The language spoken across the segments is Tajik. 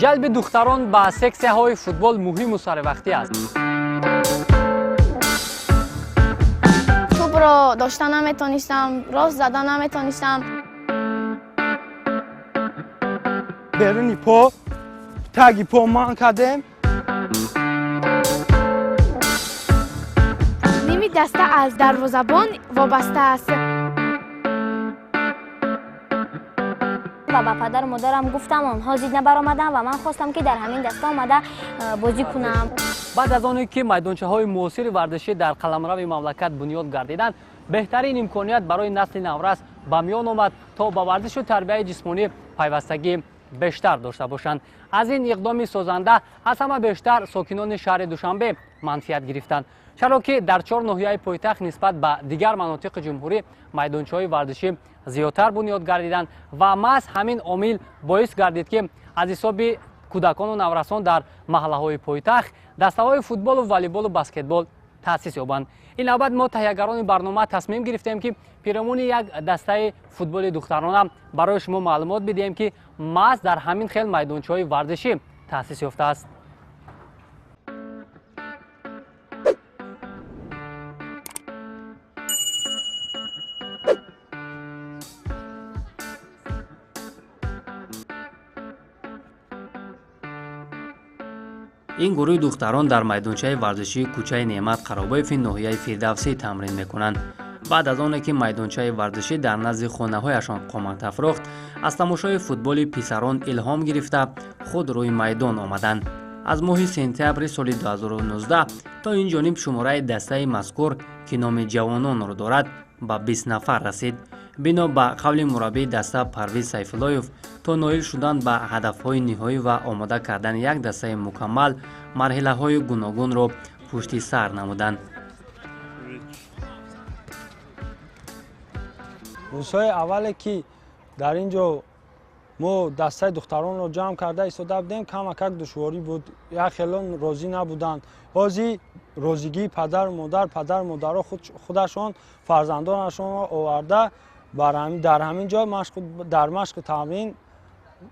Ҷалби духтарон ба сексияҳои футбол муҳиму саривақтӣ аст. Тӯбро дошта наметонистам, рост зада наметонистам. Беруни по, таги по манъ кардем. Ними даста аз дарвозабон вобаста аст. Ва ба падару модарам гуфтам, онҳо зид набаромаданд ва ман хостам, ки дар ҳамин даста омада бозӣ кунам. Баъд аз оне ки майдончаҳои муосири варзишӣ дар қаламрави мамлакат бунёд гардиданд, беҳтарин имконият барои насли наврас ба миён омад, то ба варзишу тарбияи ҷисмонӣ пайвастагӣ бештар дошта бошанд. Аз ин иқдоми созанда аз ҳама бештар сокинони шаҳри Душанбе манфиат гирифтанд, чаро ки дар чор ноҳияи пойтахт нисбат ба дигар манотиқи ҷумҳурӣ майдончаҳои варзишӣ зиёдтар бунёд гардиданд ва маҳз ҳамин омил боис гардид, ки аз ҳисоби кӯдакону наврасон дар маҳаллаҳои пойтахт дастаҳои футболу волейболу баскетбол таъсис ёбанд. Ин навбат мо, таҳиягарони барнома, тасмим гирифтем, ки пиромуни як дастаи футболи духтарона барои шумо маълумот бидиҳем, ки маҳз дар ҳамин хел майдончаҳои варзишӣ таъсис ёфтааст. Ин гурӯҳи духтарон дар майдончаи варзишии кӯчаи Неъмат Қаробоеви ноҳияи Фирдавсӣ тамрин мекунанд. Баъд аз оне ки майдончаи варзишӣ дар назди хонаҳояшон қомат афрохт, аз тамошои футболи писарон илҳом гирифта, худ рӯи майдон омаданд. Аз моҳи сентябри соли 2019 то ин ҷониб шумораи дастаи мазкур, ки номи ҷавононро дорад, ба 20 нафар расид. Бино ба қавли мураббии даста Парвиз Сайфуллоев, то ноил шудан ба ҳадафҳои ниҳоӣ ва омода кардани як дастаи мукаммал марҳилаҳои гуногунро пушти сар намуданд. Рӯзҳои аввале, ки дар ин ҷо мо дастаи духтаронро ҷамъ карда истода будем, камакак душворӣ буд, як хелон розӣ набуданд. Ҳозир розигии падару модар, падару модаро худашон фарзандонашонро оварда дар ҳамин ҷо дар машқу тамрин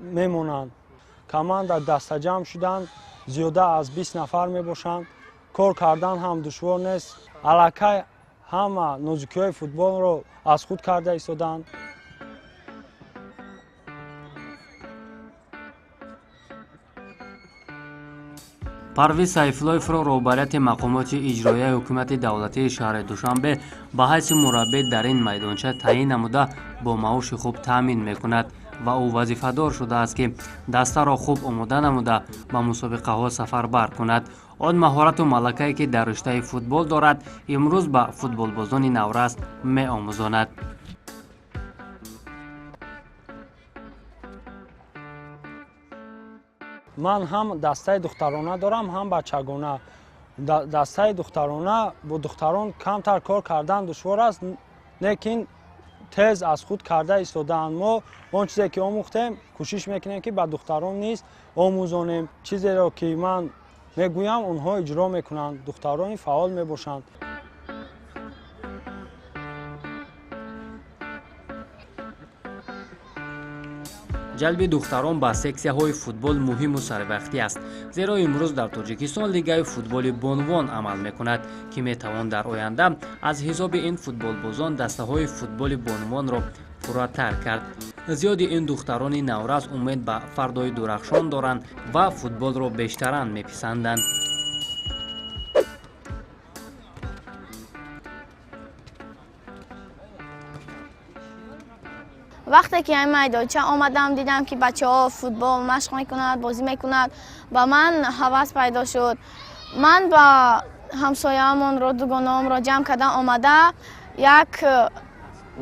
мемонанд. Команда дастаҷамъ шуданд, зиёда аз 20 нафар мебошанд. Кор кардан ҳам душвор нест, аллакай ҳама нозукиҳои футболро аз худ карда истоданд. Парвиз Сайфуллоевро роҳбарияти мақомоти иҷроияи ҳукумати давлатии шаҳри Душанбе ба ҳайси мураббӣ дар ин майдонча таъин намуда, бо маоши хуб таъмин мекунад ва ӯ вазифадор шудааст, ки дастаро хуб омода намуда, ба мусобиқаҳо сафарбар кунад. Он маҳорату малакае, ки дар риштаи футбол дорад, имрӯз ба футболбозони наврас меомӯзонад. Ман ҳам дастаи духтарона дорам, ҳам бачагона. Дастаи духтарона бо духтарон камтар кор кардан душвор аст, лекин тез аз худ карда истодаанд. Мо он чизе ки омӯхтем, кӯшиш мекунем, ки ба духтарон низ омӯзонем. Чизеро ки ман мегӯям, онҳо иҷро мекунанд, духтарони фаъол мебошанд. Ҷалби духтарон ба сексияҳои футбол муҳиму саривақтӣ аст, зеро имрӯз дар Тоҷикистон лигаи футболи бонувон амал мекунад, ки метавон дар оянда аз ҳисоби ин футболбозон дастаҳои футболи бонувонро пурратар кард. Зиёди ин духтарони наврас умед ба фардои дурахшон доранд ва футболро бештаран меписанданд. Вақте ки ин майдонча омадам, дидам, ки бачаҳо футбол машқ мекунанд, бозӣ мекунанд, ба ман ҳавас пайдо шуд. Ман ба ҳамсояамонро, дугонаамро ҷамъ карда омада, як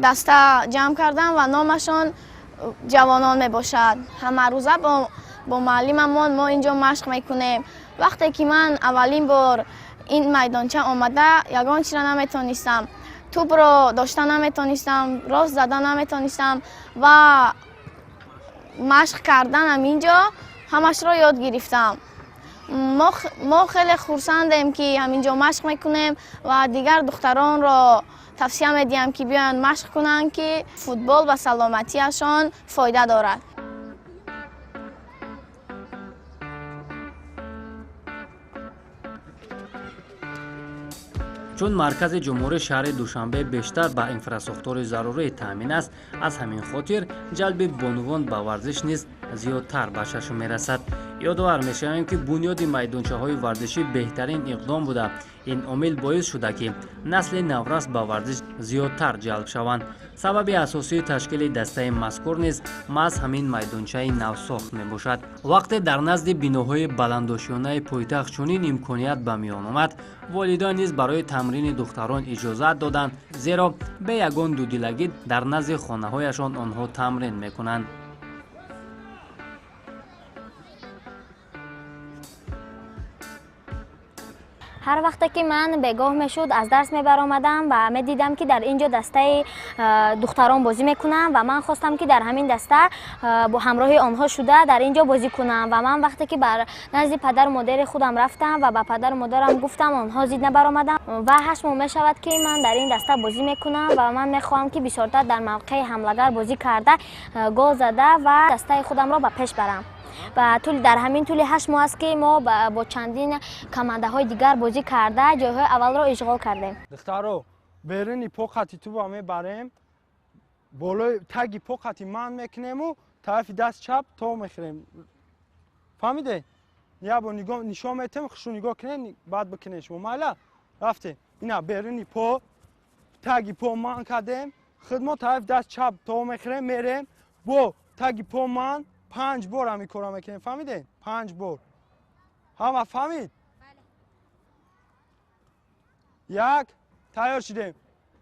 даста ҷамъ кардам ва номашон ҷавонон мебошад. Ҳамарӯза бо муаллимамон мо инҷо машқ мекунем. Вақте ки ман аввалин бор ин майдонча омада, ягон чиро наметонистам, тӯбро дошта наметонистам, рост зада наметонистам ва машқ карданам инҷо ҳамашро ёд гирифтам. Мо хеле хурсандем, ки ҳаминҷо машқ мекунем ва дигар духтаронро тавсия медиҳам, ки биёянд машқ кунанд, ки футбол ба саломатиашон фоида дорад. Чун маркази ҷумҳурӣ шаҳри Душанбе бештар ба инфрасохтори зарурӣ таъмин аст, аз ҳамин хотир ҷалби бонувон ба варзиш низ зиёдтар ба чашм мерасад. Ёдовар мешавем, ки бунёди майдончаҳои варзишӣ беҳтарин иқдом буда, ин омил боис шуда, ки насли наврас ба варзиш зиёдтар ҷалб шаванд. Сабаби асосии ташкили дастаи мазкур низ маҳз ҳамин майдончаи навсохт мебошад. Вақте дар назди биноҳои баландошёнаи пойтахт чунин имконият ба миён омад, волидон низ барои тамрини духтарон иҷозат доданд, зеро бе ягон дудилагӣ дар назди хонаҳояшон онҳо тамрин мекунанд. Ҳар вақте ки ман бегоҳ мешуд, аз дарс мебаромадам ва медидам, ки дар ин ҷо дастаи духтарон бозӣ мекунам ва ман хостам, ки дар ҳамин даста бо ҳамроҳи онҳо шуда дар ин ҷо бозӣ кунам. Ва ман вақте ки бар назди падару модари худам рафтам ва ба падару модарам гуфтам, онҳо зид набаромадам ва 8 моҳ мешавад, ки ман дар ин даста бозӣ мекунам ва ман мехоҳам, ки бисёртар дар мавқеи ҳамлагар бозӣ карда, гол зада ва дастаи худамро ба пеш барам. Ва дар ҳамин тӯли 8 моҳ аст, ки мо бо чандин командаҳои дигар бозӣ карда, ҷойҳои аввалро ишғол кардем. Духтаро, беруни поқати туба мебарем, болои таги поқати ман мекунему тарафи даст чап то мехӯрем. Фаҳмиде? Як бор нишон метем, хушу нигоҳ кунед, баъд бикунед шумо. Майла, рафтем. Ина беруни по, таги по ман кардем, худ мо тарафи даст чап то мехӯрем, мерем бо таги по ман 5 бор ҳамин корро мекунем. Фаҳмидем? 5 бор. Ҳама фаҳмид? Як, тайёр шудем.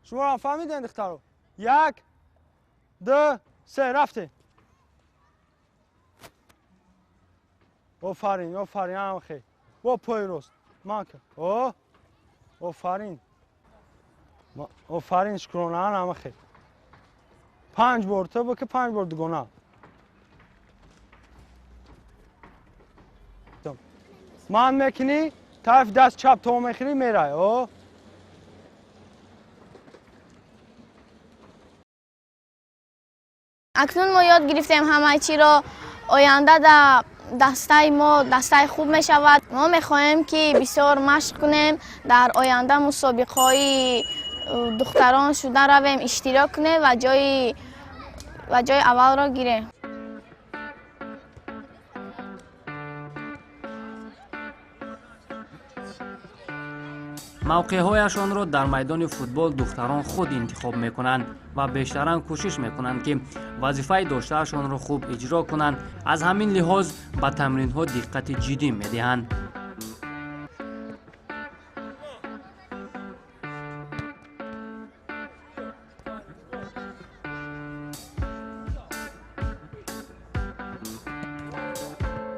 Шуморо фаҳмидем, духтаро? Як, ду, се, рафтем. Офарин, офарин, ҳама хел. Бо пои рост ман кар. О, офарин, офарин, шукрона, ҳама хел. 5 бор ту бики, 5 бор дугона. Ман мекунӣ, тарафи даст чап то мехӯрӣ, мерай. О, Акнун мо ёд гирифтем ҳамаи чиро. Оянда да дастаи мо дастаи хуб мешавад. Мо мехоҳем, ки бисёр машқ кунем, дар оянда мусобиқаҳои духтарон шуда равем, иштирок кунем ва ҷои аввалро гирем. Мавқеъҳояшонро дар майдони футбол духтарон худ интихоб мекунанд ва бештаран кӯшиш мекунанд, ки вазифаи доштаашонро хуб иҷро кунанд. Аз ҳамин лиҳоз ба тамринҳо диққати ҷиддӣ медиҳанд.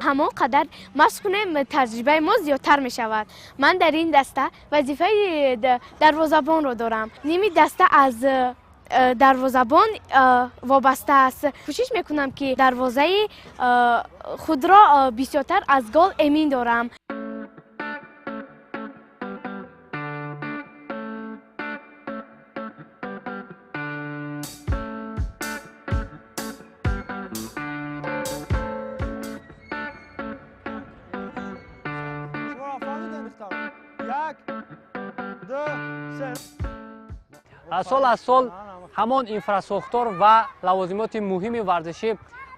Ҳамон қадар машқ кунем, таҷрибаи мо зиёдтар мешавад. Ман дар ин даста вазифаи дарвозабонро дорам. Ними даста аз дарвозабон вобаста аст. Кӯшиш мекунам, ки дарвозаи худро бисёртар аз гол эмин дорам. Шуморо фаҳмидем, духтаро? Як, ду, се. Сол аз сол ҳамон инфрасохтор ва лавозимоти муҳими варзишӣ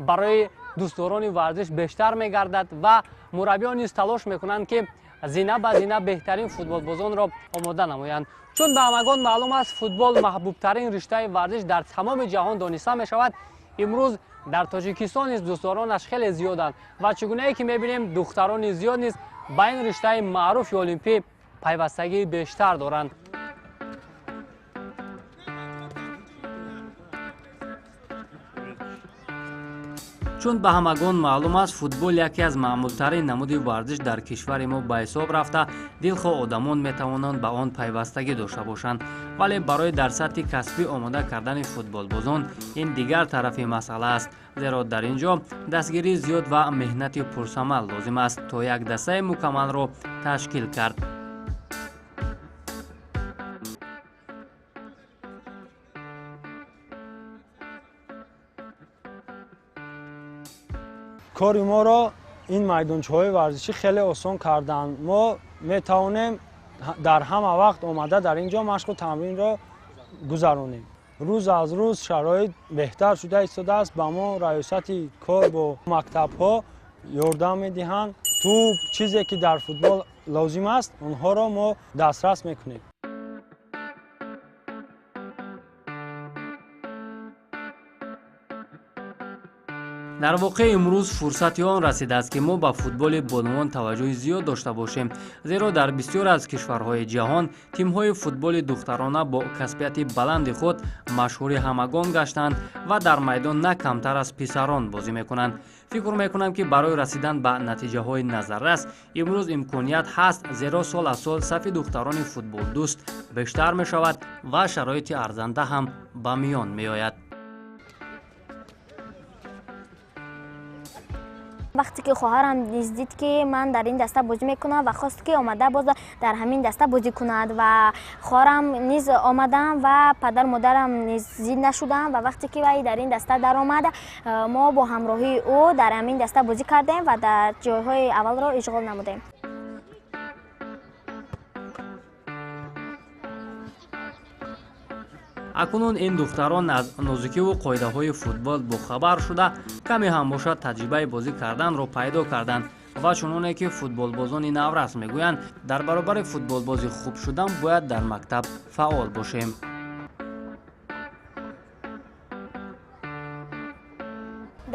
барои дӯстдорони варзиш бештар мегардад ва мураббиён низ талош мекунанд, ки зина ба зина беҳтарин футболбозонро омода намоянд. Чун ба ҳамагон маълум аст, футбол маҳбубтарин риштаи варзиш дар тамоми ҷаҳон дониста мешавад. Имрӯз дар Тоҷикистон низ дӯстдоронаш хеле зиёданд ва чӣ гунае ки мебинем, духтарони зиёд низ ба ин риштаи маъруфи олимпӣ пайвастагии бештар доранд. Чун ба ҳамагон маълум аст, футбол яке аз маъмултарин намуди варзиш дар кишвари мо ба ҳисоб рафта, дилхоҳ одамон метавонанд ба он пайвастагӣ дошта бошанд. Вале барои дар сатҳи касбӣ омода кардани футболбозон ин дигар тарафи масъала аст, зеро дар ин ҷо дастгирии зиёд ва меҳнати пурсамар лозим аст, то як дастаи мукаммалро ташкил кард. Кори моро ин майдончаҳои варзишӣ хеле осон карданд. Мо метавонем Дар ҳама вақт омада дар ин ҷо машқу тамринро гузаронем. Рӯз аз рӯз шароит беҳтар шуда истодааст. Ба мо раёсати кор бо мактабҳо ёрдам медиҳанд. Тӯб, чизе ки дар футбол лозим аст, онҳоро мо дастрас мекунем. Дар воқеъ имрӯз фурсати он расидааст, ки мо ба футболи бонувон таваҷҷӯҳи зиёд дошта бошем, зеро дар бисёр аз кишварҳои ҷаҳон тимҳои футболи духтарона бо касбияти баланди худ машҳури ҳамагон гаштанд ва дар майдон на камтар аз писарон бозӣ мекунанд. Фикр мекунам, ки барои расидан ба натиҷаҳои назаррас имрӯз имконият ҳаст, зеро сол аз сол сафи духтарони футболдӯст бештар мешавад ва шароити арзанда ҳам ба миён меояд. Вақте ки хоҳарам низ дид, ки ман дар ин даста бозӣ мекунам ва хост, ки омада боз дар ҳамин даста бозӣ кунад, ва хоҳарам низ омадам ва падару модарам низ зид нашудам. Ва вақте ки вай дар ин даста даромад, мо бо ҳамроҳии ӯ дар ҳамин даста бозӣ кардем ва дар ҷойҳои аввалро ишғол намудем. Акнун ин духтарон аз нозукиву қоидаҳои футбол бохабар шуда, каме ҳам бошад таҷрибаи бозӣ карданро пайдо карданд ва чуноне ки футболбозони наврас мегӯянд, дар баробари футболбози хуб шудан бояд дар мактаб фаъол бошем.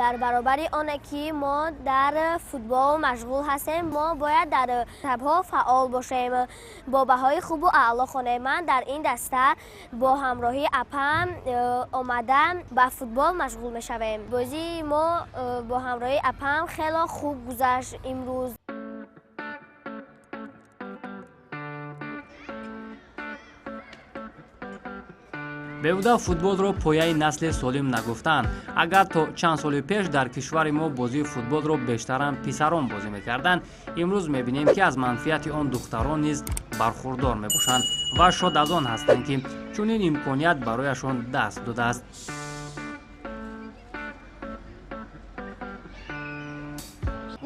Дар баробари оне ки мо дар футбол машғул ҳастем, мо бояд дар мактабҳо фаъол бошем, бо баҳои хубу аъло хонем. Ман дар ин даста бо ҳамроҳии апам омада ба футбол машғул мешавем. Бозии мо бо ҳамроҳии апам хело хуб гузашт имрӯз. Беҳуда футболро пояи насли солим нагуфтанд. Агар то чанд соли пеш дар кишвари мо бозии футболро бештаран писарон бозӣ мекарданд, имрӯз мебинем, ки аз манфиати он духтарон низ бархурдор мебошанд ва шод аз он ҳастанд, ки чунин имконият барояшон даст додааст.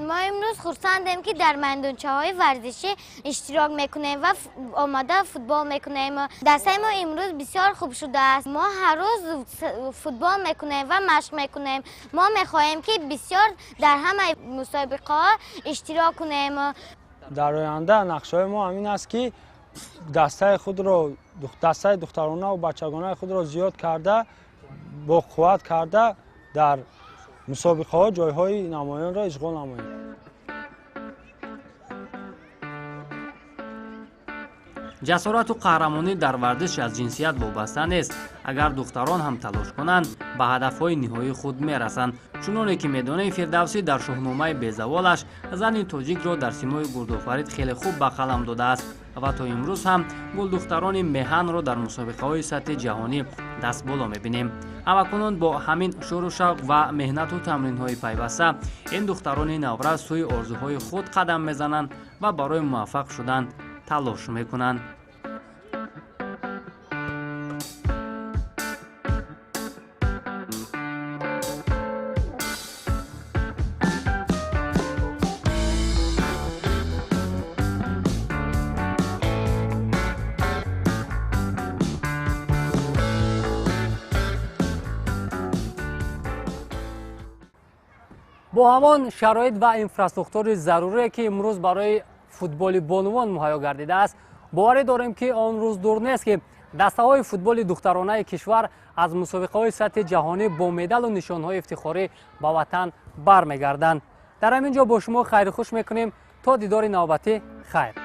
Мо имрӯз хурсандем, ки дар майдончаҳои варзишӣ иштирок мекунем ва омада футбол мекунем. Дастаи мо имрӯз бисёр хуб шудааст. Мо ҳар рӯз футбол мекунем ва машқ мекунем. Мо мехоҳем, ки бисёр дар ҳамаи мусобиқаҳо иштирок кунем. Дар оянда нақшаҳои мо ҳамин аст, ки дастаи худро, дастаи духтаронаву бачагонаи худро зиёд карда, бо қувват карда, дар мусобиқаҳо ҷойҳои намоёнро ишғол намоем. Ҷасорату қаҳрамонӣ дар варзиш аз ҷинсият вобаста нест. Агар духтарон ҳам талош кунанд, ба ҳадафҳои ниҳоии худ мерасанд. Чуноне ки медонем, Фирдавсӣ дар шоҳномаи безаволаш зани тоҷикро дар симои Гурдофарид хеле хуб ба қалам додааст ва то имрӯз ҳам гулдухтарони меҳанро дар мусобиқаҳои сатҳи ҷаҳонӣ дастболо мебинем. Ҳамакунун бо ҳамин шӯру шавқ ва меҳнату тамринҳои пайваста ин духтарони наврас сӯи орзуҳои худ қадам мезананд ва барои муваффақ шудан талош мекунанд. Бо ҳамон шароит ва инфраструктури зарурие, ки имрӯз барои футболи бонувон муҳайё гардидааст, боварӣ дорем, ки он рӯз дур нест, ки дастаҳои футболи духтаронаи кишвар аз мусобиқаҳои сатҳи ҷаҳонӣ бо медалу нишонҳои ифтихорӣ ба ватан бармегарданд. Дар ҳамин ҷо бо шумо хайрухуш мекунем. То дидори навбатӣ, хайр.